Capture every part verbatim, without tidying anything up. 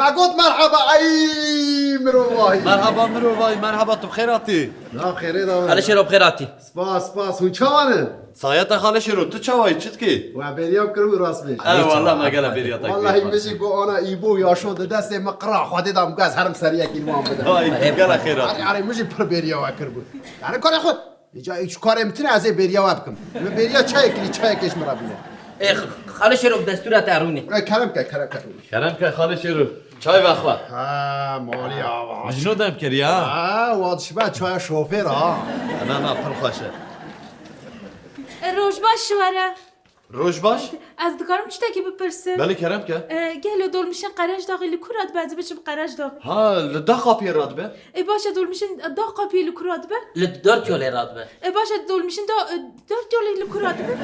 Ha got merhaba, ay mirovahî. Merhaba mirovahî, merhaba, tu bi xêr hatî. Na xêrê da. Xalê Şêro bi xêr hatî. Spas, spas, hûn çawan in? Sayeta Xalê Şêro, tu çawa yî, çi dikî? We bêriya kiribû rast bêjî. E, wala me gela bêriya te kir. Wallahî min jî got ana îbû ya şo di destê min qira, Xwedê da min got ez herim seriyekî li wan bidim. Ay, gela xêr hatî. Arê, arê, min jî pir bêriya we kiribû. Yani karê xwe. Îca îç karê min tune ez ê bêriya we bikim. Min bêriya çayê kirî, çayekê ji min re bîne. Ê, Xalê Şêro bi destûra te rûnê. E, kerem ke, kerem ke. Kerem ke Xalê Şêro. Çay vexwe. Ha, malî ava. Ji no dem kiriye ha. Ha, wa dişibe çaya şofêr ha. Na, na, pir xweş e. E, roj baş ji we re. Roj baş. Ez dikarim tiştekî bipirsim? Belê, kerem ke. E, gelo dolmişên Qerejdaxê li ku radibe, ez ê biçim Qerejdaxê? Ha, li Daqapiyê radibe. E, baş e, dolmişên Daqapiyê li ku radibe? Li Dört Yolê radibe. E, baş e, dolmişên da, e, Dört Yolê li ku radibe?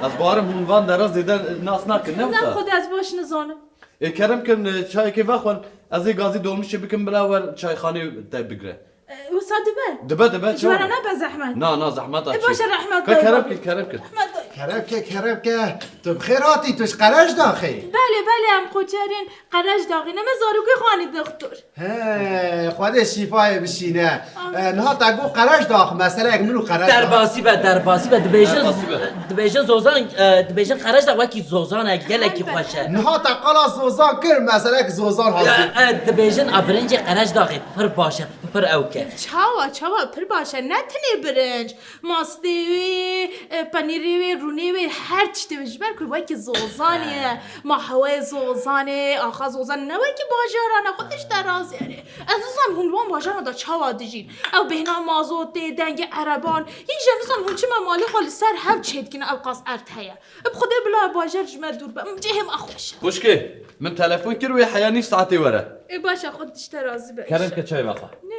Ez barim hûn van dera zêde nas nakin, ne wisa? Xwedê ez baş nizanim. E, kerem kin, e, çayekê vexwin, ez ê gazî dolmişê bikim bila wer çayxanê te bigre. E, wisa dibe? Dibe, dibe, çawa? Ji we re nebe zehmet? Na, na, zehmet a çi? E, baş e, rehmet dayê. Kerem kin, kerem kin. Rehmet dayê. Kerem ke, kerem ke. Tu bi xêr hatî, tu ji Qerejdaxê? Belê, belê, em koçerên Qerejdaxê ne, me zarokê xwe anî dixtor. He, Xwedê şîfayê bişîne. Amin. E, niha te got Qerejdax, meseleyek min û Qerejdax. Derbasî be, derbasî be. Dibêjin, derbasî be. Dibêjin Zozan, e, dibêjin Qerejdax wekî Zozan e, gelekî xweş e. Niha te qala Zozan kir, meseleyek Zozan hatî. E, e, dibêjin a birincê Qerejdaxê pir baş e, pir ewk e. Çawa, çawa pir baş e, ne tenê birinc. Mastê wê, e, penîrê wê, rûnê wê, her tiştê wê ji ber ku wekî Zozanê ye. Ma hewayê Zozanê, axa Zozanê ne wekî bajaran e, Xwedê ji te razî erê. Ez nizanim hûn li wan bajaran de çawa dijîn. Ew bêhna mazotê, dengê ereban, yek jî nizanim hûn çima malê xwe li ser hev çêdikin, ew qas erd heye. Bi Xwedê bila bajar ji me dûr be, cihê me xweş e. Xwişkê, min telefon kir wê heya nîv saetê were. Ê baş e, Xwedê ji te razî be. Kerem ke çay vexe. Ne?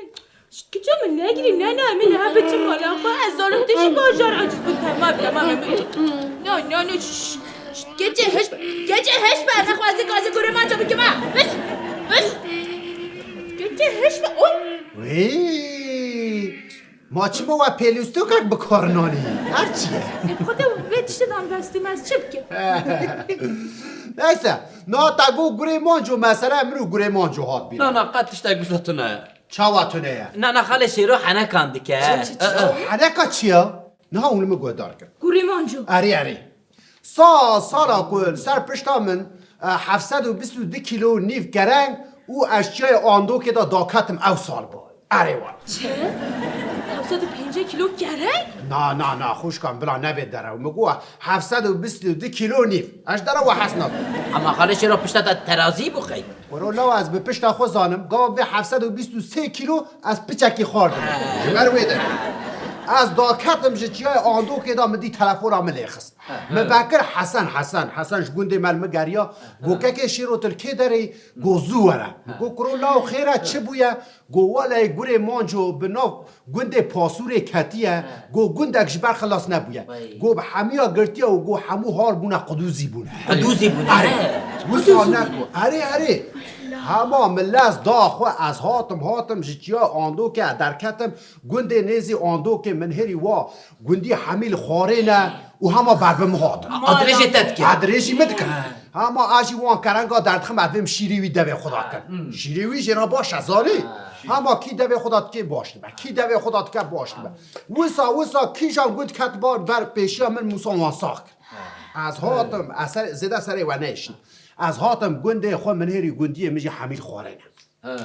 Şt, kiça min negirî, ne, ne, min hebe çi mala xwe, ez zalim tê jî bajar aciz bû, temam, temam, em. No, no, no, şt, şt, keçê hiş, keçê hiş be, nexwazî gazî gurê manca bikima. Hiş, hiş. Keçê hiş be, oy. Wî, ma çima we pêlûstokek bi kar nanî? Her çi ye? Ê, xwe de vê tiştê dan destî me, ez çi bikim? Neyse, niha te got gurê manco, mesele min û gurê manco hat bîra. Na, na, qet tiştek wisa tune ye. Çawa tune ye? Na, na, Xalê Şêro henekan dike. Çi, çi, çi? Aa. Heneka çi ya? Niha hûn li min guhdar kin. Gurê manco. Erê, erê. Sa, sala ku li ser pişta min, e, heft sed û bîst û du kîlo û nîv kereng û ez çiyayê Andokê de daketim ew sal bû. Erê wala. Çi? Heft sed û pêncî kîlo kereng? Na, na, na, xwişka min, bila nebê derew. Min got heft sed û bîst û du kîlo nîv. Ez ji derew we hez nakim. Ama Xalê Şêro pişta te terazî bû xey. Wero law ez bi pişta xwe zanim, gava vê heft sed û bîst û sê kîlo ez piçekî xwardim. Ji ber wê de. Ez daketim ji çiyayê Andokê de min dî telefona min lê xist. Min vekir Hesen, Hesen, Hesen ji gundê me li min geriya. Go kekê Şêro tu li kê derê? Go zû were. Go kuro law xêr e, çi bûye? Go welay gurê manco bi nav gundê Pasûrê ketiye, go gundek ji ber xilas nebûye. Go bi hemiya girtiye û go hemû har bûne, qudûzî bûne. Qudûzî bûne. Erê. Wisa ne go. Erê, erê. Hema min lez da xwe, ez hatim, hatim ji çiya Andokê derketim, gundê nêzî Andokê min hêrî wa gundî hemî li xwarê ne û hema ber bi min hatin. Adrêjê te dike. Adrêjî min dike. Hema ez jî wan kerenga derdixim, ez vêm şîrê wî devê xwe da kim. Şîrê wî jê re baş e, zanî? Hema kî devê xwe da dike baş dibe. Kî devê xwe da dike baş dibe. Wisa, wisa kîjan gund ket bar ber pêşiya min, Mûsa wan sax kir. Ez hatim, ez ser, zêde serê we neyşin. Ez hatim gundê xwe, min hêrî gundiyê min jî hemî li xwarê ne. He.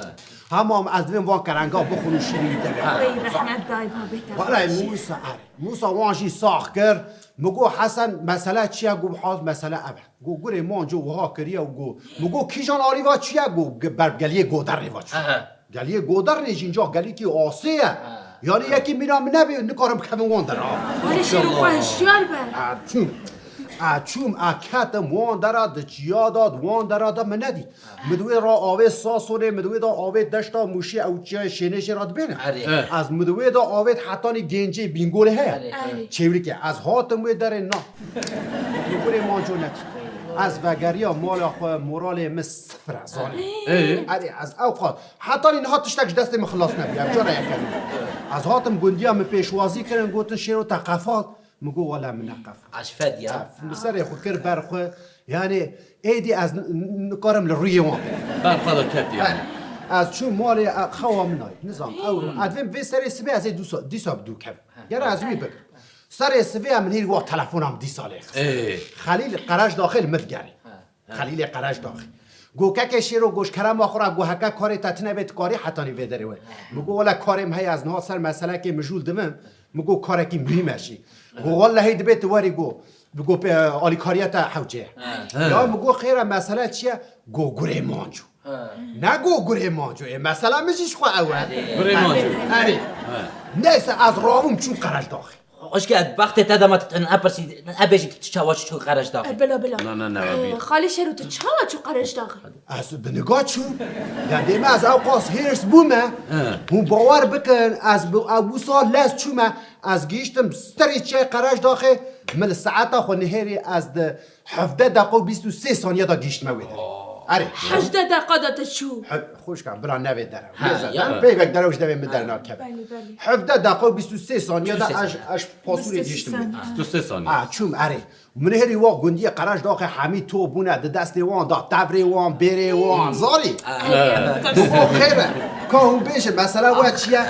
Hema ez divêm van kerenga bixwin û şîrî wî devê. Wey rehmet dayê babê te. Wele Mûsa, erê. Mûsa wan jî sax kir. Mi got, Hesen, mesele çi ye? Got, Haz, mesele ev e. Got, gurê manco wiha kiriye û got. Mi got, kîjan alî va çûye? Got, ge-, ber geliyê Goder rê va çûye. Aha. Geliyê Goder rê jî înca gelîkî asê ye. Ha. Yani yekî mîna min nebê, nikarim bikevim wan dera. Wele Şêro xwe hişyar be. A çûm. A çûm, a ketim wan dera, di çiya da, di wan dera da min nedît. Mi di wê ra avêt Sasonê, mi di wê da avêt deşta Mûşê, ew çiyayê Şênê jê ra dibêne. Erê. Ez mi di wê da avêt hetanî Gêncê, Bîngolê heye. Erê. Erê. Çêvrikê. Ez hatim wê derê na. Mi gurê manco nedît. Ez vegeriya mala xwe, moralê min sifir e, zanî. Ê? Erê, ez ew qat. Hetanî niha tiştek ji destê min xilas nebûye. Ev cara yekem. Ez hatim gundiya min pêşwazî kirin, gotin, Şêro te qefalt. Min got, wele min neqef. Eşfed ya. Ev, min serê xwe kir ber xwe, Yani êdî ez n-, n-, nikarim li rûyê wan bêjim. Berxwe de ket yani. Ez çûm malê, e, xewa min ayî. Nizam, ew, ez divêm vê serê sibê ez ê dûsa, dîsa bi dû kevim. Gere ez wî bigirim. Serê sibê em nêrî wa telefona min dîsa lê xist. Ê. Xelîl Qerejdaxê li min digerî. Xelîlê Qerejdaxê. Go kekê Şêro, go ji kerema xwe re, go heke karê te tune bê, tu karî hetanî vê derê we. Min go wele karê min heye, ez niha ser meselekê mijûl dibim. Min go karekî muhîm e jî. Go wellehî dibê tu werî go. Bi go pê, alîkariya te hewce ye. He. Ya min go xêr e, mesele çi ye? Go gurê manco. He. Ne go gurê manco, ê mesela min jî ji xwe ew e. Gurê manco. Erê. He. Neyse ez rabûm çûm Qerejdaxê. Xweşke bextê te dema tu ne pirsî, ne bêjî tu çawa çû Qerejdaxê. E, bila, bila. Na, na, ne, E, abi. Xalê Şêro, tu çawa çû Qerejdaxê? Ez bi niga çûm. Ya dême ez ew qas hêrs bûme. He. Hûn bawer bikin, ez bi ew wisa lez çûme. Ez gihîştim serê çiyayê Qerejdaxê, min li saeta xwe nihêrî ez di hevdeh deqa û bîst û sê saniye de gihîştime wê derê. Erê. Hejdeh deqa de te çû. He, xweşka, bila nevê dere. Ha, Nêze, ya. Peyvek dere û ji devê min dernakeve. Belê, belê. Hevdeh deqa û bîst û sê saniye de ez, ez pasûrê gihîştim wê derê. Bîst û sê saniye. Ha, çûm, erê. Min hêrî wa gundiyê Qerejdaxê hemî top bûne, di destê wan de, tevrê wan, bêrê wan, zarî. Erê, Bi xwe xêr e. Ka hûn bêjin, mesela we çi ye?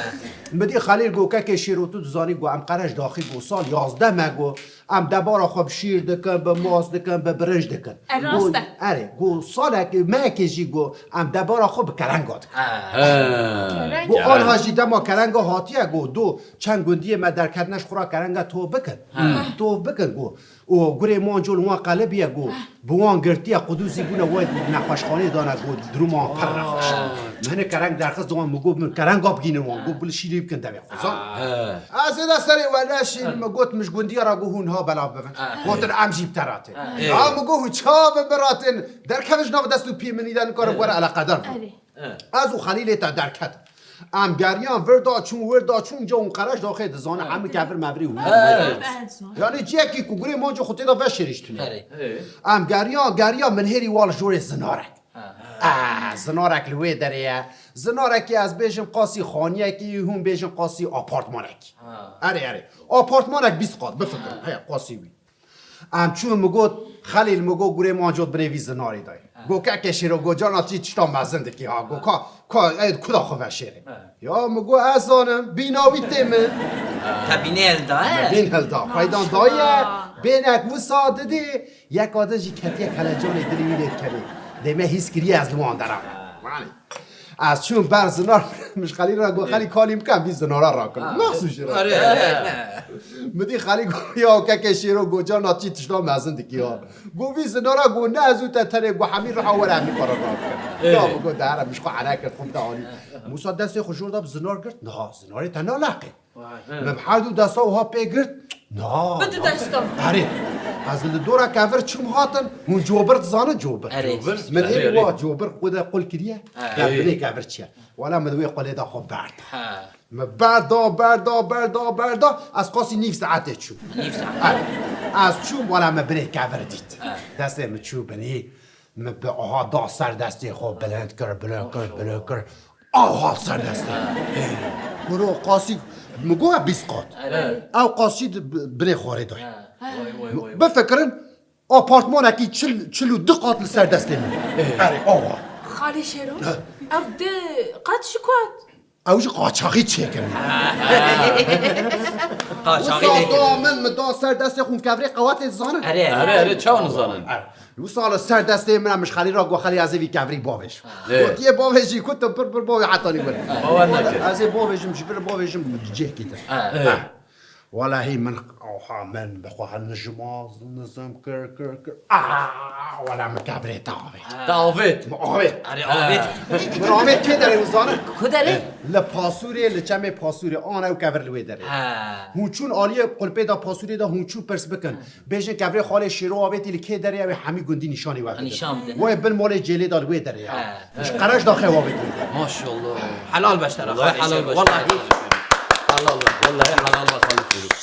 Min dî Xelîl go kekê Şêro, tu dizanî go em Qerejdaxî go sal yazdeh me go. Em debara xwe bi şîr dikin, bi mast dikin, bi birinc dikin. E, rast e. Go, erê, go salek, mehekê jî go, em debara xwe bi kerenga dikin. He. Go anha jî dema kerenga hatiye, go do çend gundiyê me derketine ji xwe re kerenga tov bikin. He. Tov bikin go. Û gurê manco li wan qelibiye go. Bi wan girtiye, qudûzî bûne, wê nexweşxanê dane, got, duruma wan pir nexweş e. Min hinek kereng derxist, wan min got, min kerenga bigînin wan, got, bi li şîrî bikin devê xwe, zan. He. Ez ê de serê we neşînim, min got, min ji gundiya re got, hûn ha belav bibin. Gotin, em jî bi te re tên. Ya min got, hûn çawa bi min re tên? Derkevin ji nav dest û piyê min, îda nikarin were eleqedar bin. Erê. Ez û Xelîlê te derketin. Em geriyan vir da çûn, wir da çûn, ca hûn Qerejdaxê dizane, hemî kevir mevirî hûn. He. Yani ciyekî ku gurê manco xwe tê de veşêrî ji tune. Erê. Em geriyan, geriyan, min hêrî wa li jorê zinarek. He. Ah, zinarek li wê derê ye. Zinarekî ez bêjim qasî xaniyekî, hûn bêjin qasî apartmanekî. He. Erê, erê. Apartmanek bîst qat, bifikirin. He, qasî wî. Em çûn, min got, Xelîl, min got, gurê manco di binê vî zinarî de ye. Got, kekê Şêro, got, carna tî tişta mezin dikî ha. Got, ka, ka, ê, kuda xwe veşêrê. Ya, min got, ez zanim, bîna wî tê min. Te bînê hilda, he? Bîn hilda. Feydan daye, bênek wisa didê, yeka din jî ketiye kelecanê dilê wî lê dikenê. Dême hîs kiriye ez li wan dera me. Ez çûm ber zinar, min ji Xelîl re got, Xelî, kalî bikin, vî zinara rakin. Nasû jî re. Min dî Xelî got, ya kekê Şêro, got, carna tî tişta mezin dikî ha. Got, vî zinara, got, ne ez û te tenê, got, hemî riha were hemî para rakin. Ya min got, de here min ji xwe ere kir, xwe bide anî. Musa destê xwe jor da bi zinar girt, niha zinarê te naleqê. Min bi her du desta wiha pê girt. Na. Bi du desta. Erê. Ez li dora kevir çûm hatin. Hûn cobir dizanin cobir. Erê. Cobir. Min hêrî wa cobir xwe de qul kiriye. Erê. Binê kevir çi ye? Wala min wê qulê de xwe berda. He. Min berda, berda, berda, berda. Ez qasî nîv saetê çûm. Nîv saet. Erê. Ez çûm, wala min binê kevir dît. He. Destê min çû binî. Min bi aha da ser destê xwe bilind kir, bilind kir, bilind kir. Aha ser destê. Kuro qasî, min got bîst qat. Ew qasî di bi-, binê xwarê dayê. Bifikirin, apartmanekî çil, çil û du qat li ser destê min. Erê, awa. Xalê Şêro, ev di qat ji ku hat? Ew jî qaçaxî çêkirin. Qaçaxî Wisa lêkirin. Da min, min da ser destê xwe, kevirê qewatê dizanin. Erê, erê, erê, çawa nizanin? Wisa li ser destê min em ji Xelî re got, Xelî, ez ê vî kevirî bavêjim. Ê. Gotiye bavêjî, ku tu pir pir bavê hetanî were. Bawer nekir. Ez ê bavêjim, ji vir bavêjim cihekî din. Ê. Welehî min, oha, min bi xwe nijima, nizim kir, kir, kir. Ah, wela min kevirê te avêt. Te avêt? Min avêt. Erê, avêt. Min avêt kê derê wizane? Ku derê? Li pasûrê, li çemê pasûrê, ana ew kevir li wê derê. Ha. Hûn çûn aliyê qulpê de pasûrê de hûn çûn pirs bikin. Bêjin kevirê xalê Şêro avêtî li kê derê, ew ê hemî gundî nîşanî we bidin. Nîşan bidin. Wê bin molê cêlê de li wê derê ya. He. Ji Qerejdaxê avêtî li wê derê. Maşallah. Helal be ji te re. Wallahî helal be. Wallahî. Helal be. Wallahî helal be xalê Şêro.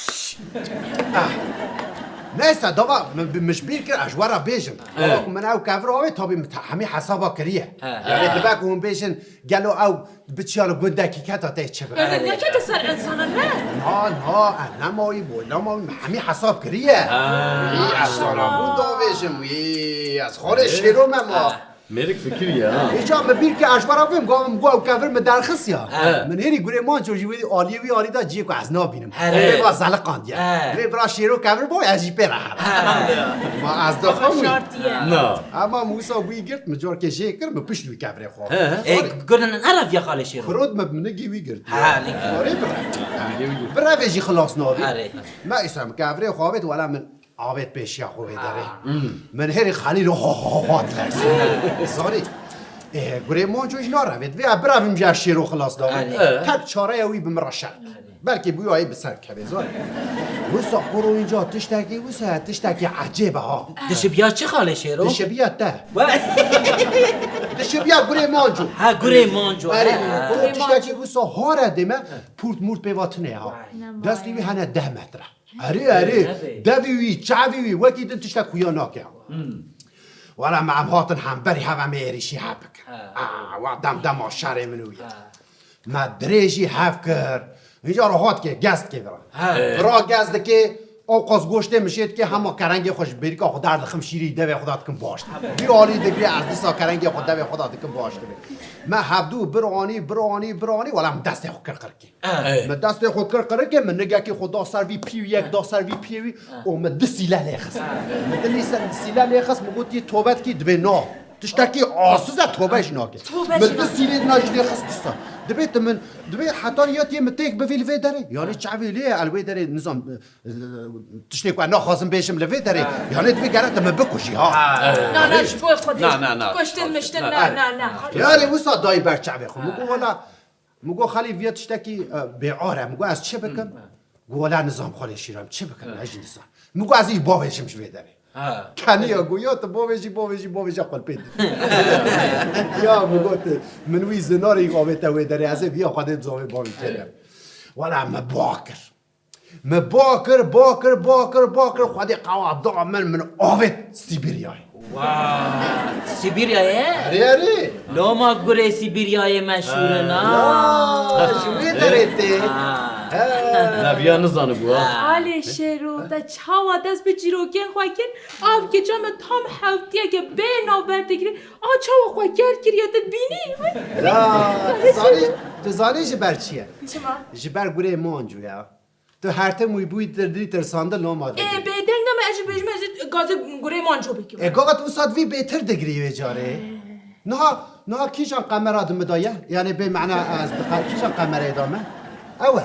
Neyse, dava, min, min ji bîr kir, ez ji we re bêjim. He. Dava ku min ew kevir avêt, tabî min te-, hemî hesaba kiriye. He. Yanî dibe ku hûn bêjin, gelo ew biçiya li gundekî keta tê çi bibe? Erê, nekete ser insana, ne? Na, na, ez nemayî, boy nemayî, min hemî hesab kiriye. Ha. Wî, ez sana bû davêjim, wî, ez xalê Şêro me ma. Ha. Mêrik fikiriye, ha. Îca min bîr kir, ez ji we re bêjim, gava min got ew kevir min derxistiya. Ha. Min hêrî gurê Manço jî wê aliyê wî alî da ciyê ku ez nabînim. Erê. Wê va zeliqandiye. Ha. Wê bira Şêro kevir bo, ez jî pê re herim. Ha. Ma ez dixwim wî. Şartiye. Na. Ema min wisa wî girt, min carkê jê kir, min pişt wî kevirê xwe. He. E, gurên ne reviya xalê Şêro. Xirot me bi minigî wî girt. Ha, ne. Arê bire. Bire vê jî xilas nabî. Arê. Me îsa min kevirê xwe avêt, wela min avêt pêşiya xwe vê derê. Hmm. Min hêrî Xelîl ho ho ho ho dilerse. Zanî. E, gurê Manço jî narevêt. Vê birevim jî Şêro xilas nabî. Arê. Tek çareya wî bi min re şer. Belkî bûyayê bi ser kevê, zanî. Wisa kuro înca tiştekî, wisa tiştekî ecêb e ha. Dişibiya çi xalê Şêro? Dişibiya te. We- Dişibiya gurê Manco. Ha, gurê Manco. Erê, ha. Kuro tiştekî wisa hare dê me, pûrt mûrt pê va tune ha. Vay. Destê wî hene deh metre. Erê, erê. Erê. Devî wî, çavî wî, wekî din tiştek xuya nake. Hmm. Wala me em hatin hemberî hev em ê êrîşî hev bikin. Ha. Ah, wa dem dema şerê min û ye. Ha. Me dirêjî hev kir. Înca re hat ke, gez dike vira. Ha. Vira gez dike, ew qas goştê min şê dike, hema kerengê xwe ji bêrîka xwe derdixim şîrî devê xwe da dikim baş dibe. Vî alî digre ez dîsa kerengê xwe devê xwe da dikim baş dibe. Me hevdû bir anî, bir anî, bir anî, wala min destê xwe kir qirikê. Ey. Min destê xwe kir qirikê, min nigekê xwe da ser vî piyê wî, yek da ser vî piyê wî, û min di sîle lê xist. Min di lî ser sîle lê xist, min got, yê tobe dikî, dibê na. Tiştekî aciz e, tobe jî nake. Tobe jî nake. Min di sîlê dina jî lê xist dîsa. Dibê tu min, dibê heta ya tê min têk bivî li vê derê. Yanî çavê lê ye, el wê derê nizam, e, e, tiştê ku ez naxwazim bêjim li vê derê. Ha. Yanî divê gere tu min bikujî ha. Ha. Na, na, ji bo Xwedê. Na, na, na. Kuştin miştin, na, na, na. Yarê wisa dayî ber çavê xwe. Min got wela, min got Xelîl viya tiştekî, e, bêar e. Min got ez çi bikim? Got wela nizam xalê Şêro, çi bikim, ez jî nizam. Min got ez ê bavêjim ji vê derê. Ha. Keniya got ya tu bavêjî, bavêjî, bavêje qulpê didî. Ya min got, min wî zinarê avête wê derê, ez ê viya Xwedê dizavê bavê kene. Wela me ba kir. Me ba kir, ba kir, ba kir, ba kir, Xwedê qewa da min, min avêt Sîbîryayê. Wow. Sîbîryayê? Erê, erê. Loma gurê Sîbîryayê meşhûr in, ha. Ya, ji wê derê tê. Ha. He. Neviya nizanibû, ha. Xalê Şêro, te çawa dest bi çîrokên xwe kir? Av keça me tam hewtiyeke bê navber te kirî. A çawa xwe ger kiriye, te dibînî? Ya, tu zanî, tu zanî ji ber çi ye? Çima? Ji ber gurê Manco ya. Tu her tim wî bûyî tir-, dî tirsandin loma Ê, dikî. Bêdeng name, ez jî bêjim, ez ê gazê gurê Manco bikim. Ê, gava tu wisa divî bêtir digirî wê carê. Niha, niha kîjan qemera di min de ye? Yanî bê mena ez bi qe-, kîjan qemerê da me? Ew e.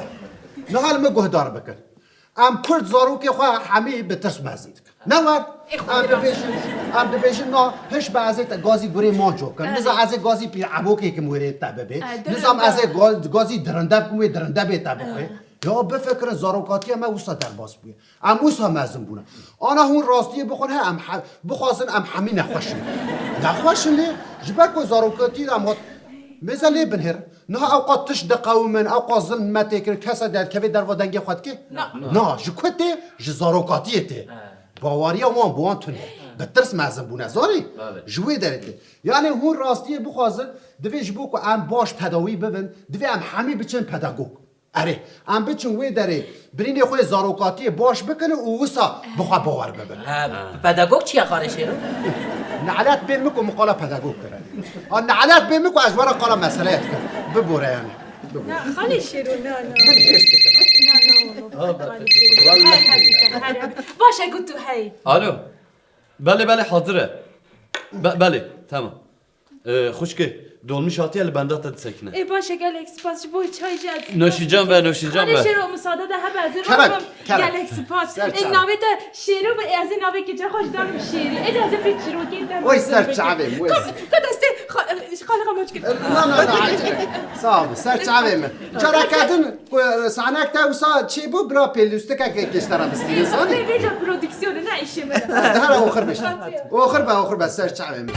Niha li min guhdar bikin. Em Kurd zarokê xwe hemî bi tirs mezin dikin. Ne wer? Ê, xwe Em biraz. dibêjin, em dibêjin na hiş be ez ê te gazî gurê Manco kim. Erê. Nizam ez ê gazî Pîr Ebokê kim wêrê te bibê. Erê, Nizam ez ê dirinde. ga-, gazî dirinde bikim wê dirinde bê te bixwê. Erê. Ya bifikirin, zarokatiya me wisa derbas bûye. Em wisa mezin bûne. Ana hûn rastiyê bixwin he, em he-, bixwazin em hemî nexweş in. Nexweş in lê, ji ber ku zarokatiyê de em hat, mêze lê binêrin. Niha ew qas tişt diqewimin, ew qas zilm me tê kirin, kesa derkevê derva dengê xwe dike? Na. Na, ji ku tê? Ji zarokatiyê tê. He. Baweriya wan bi wan tune. He. Bi tirs mezin bûne, zanî? Belê. Ji wê derê tê. Yanî hûn rastiyê bixwazin, divê ji bo ku em baş tedawî bibin, divê em hemî biçin pedagog. Erê, em biçin wê derê, birînê xwe yê zarokatiyê baş bikin û wisa bi xwe bawer bibin. Ha, pedagog çi ye xalê Şêro? Nelet bên min ku min qala pedagog kir. A, nelet bên min ku ez ji we re qala meseleyê dikim. Bibore yanî. Bibore. Na, xalê Şêro, na, na. Min hêrs dikim. Na, na, oğlum. Xalê Şêro. Her, her, her, her. Baş e, got tu hey. Alo. Belê, belê, hazir e. Be-, belê, tamam. Ee, xwişkê, dolmîş hatiye, li benda te disekine. Ê, baş e, gelek spas ji bo çay jî ez. Noşîcan be, noşîcan be. Xalê Şêro, misade de hebe ez ê Kerem, rojim. Kerem. Gelek spas. Ser çav. Ê, navê te Şêro be, ê, ez ê navê keça xwe jî danim Şêrî. Ê, de ez ê pê çîrokê te Oy, ser çavê min, oy. Ka, ka destê xa-, xalê xwe maç kir. Na, na, na, acele. Sağ ol, ser çavê min. Çarekedin, ku, e, sahnek te wisa çêbû, bira pêlûstikek kiştera bistîne, zanî? Vê, vêca prodüksiyonê, ne işê min e. Hera oxir be. Oxir be, oxir be, ser çavê min.